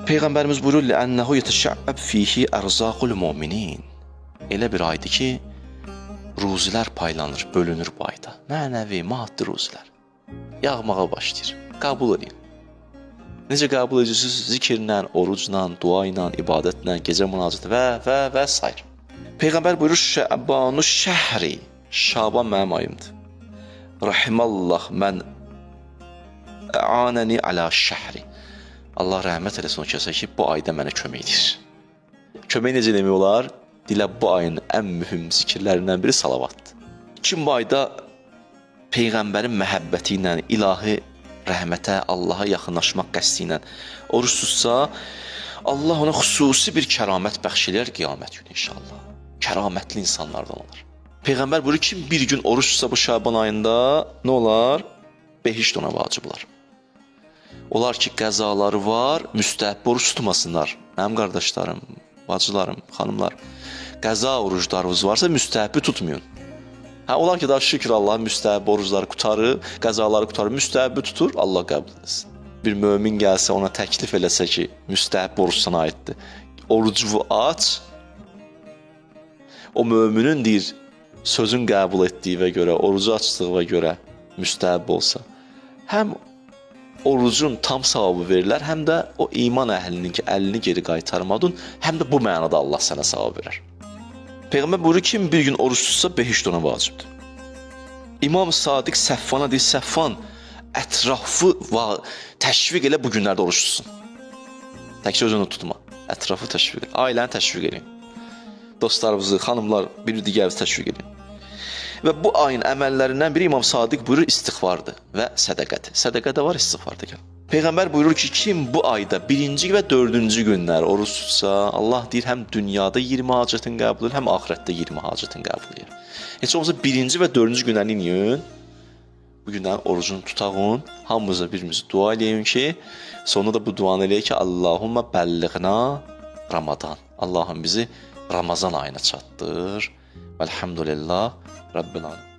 Peyğəmbərimiz buyurur: "Lənnəhu yetəşəbbə fihi ərzaqul müminin." Elə bir aydır ki, ruzilər paylanır, bölünür bu ayda. Mənəvi, maddi ruzilər yağmağa başlayır. Qəbul edin. Necə qəbul edirsiniz? Zikirlə, orucla, dua ilə, ibadətlə, gecə münacatı və sair. Peyğəmbər buyurur: "Şəbanu şəhri." Şaban mənim ayımdır. Rahimallah mən anəni alə şəhri. Allah rəhmət eləsin o kəsə ki, bu ayda mənə kömək edir. Kömək necə demək olar? Dilə bu ayın ən mühüm zikirlərindən biri salavatdır. Kim bu ayda Peyğəmbərin məhəbbəti ilə, ilahi rəhmətə, Allaha yaxınlaşmaq qəsdi ilə oruç tutsa, Allah ona xüsusi bir kəramət bəxş eləyər qiyamət günü inşallah. Kəramətli insanlardan olar. Peyğəmbər buyurur, kim bir gün oruç tutsa bu Şaban ayında nə olar? Behişt ona vacib olar. Olar ki, qəzaları var, müstəhəbb oruç tutmasınlar. Mənim qardaşlarım, bacılarım, xanımlar, qəza oruclarınız varsa müstəhəbbi tutmayın. Hə, olar ki, daha şükür Allah müstəhəbb orucları qutarır, qəzaları qutarır, müstəhəbbi tutur, Allah qəbul etsin. Bir mömin gəlsə, ona təklif eləsə ki, müstəhəbb oruc sana aiddir. Orucu aç, o möminin deyir, sözün qəbul etdiyinə görə, orucu açdığına görə müstəhəbb olsa, həm orucun tam savabı verilər, həm də o iman əhlinin ki, əlini geri qaytarmadın, həm də bu mənada Allah sənə savab verər. Peyğəmbər buyurur, kim bir gün oruç tutsa, behişt ona vacibdir. İmam Sadiq Səffana deyir, Səffan, ətrafı təşviq elə bu günlərdə oruç tutsun. Təkcə özünü tutma, ətrafı təşviq elə, ailəni təşviq eləyin. Dostlarımızı, xanımlar, bir digərimizi təşviq eləyin. Və bu ayın əməllərindən biri İmam Sadiq buyurur, istiğfardır və sədəqədir. Sədəqə də var, istiğfar da gəl. Peyğəmbər buyurur ki, kim bu ayda birinci və dördüncü günlər oruç tutsa, Allah deyir, həm dünyada 20 hacətin qəbul edir, həm axirətdə 20 hacətin qəbul edir. Heç olmasa birinci və dördüncü günləri eləyin. Bu günlərin orucunu tutağın, hamımıza birimizi dua eləyin ki, sonra da bu duanı eləyək ki, Allahumma bəlliğna Ramadan. Allahım bizi Ramazan ayına çatdır. Velhamdülillah Rabbil alemin.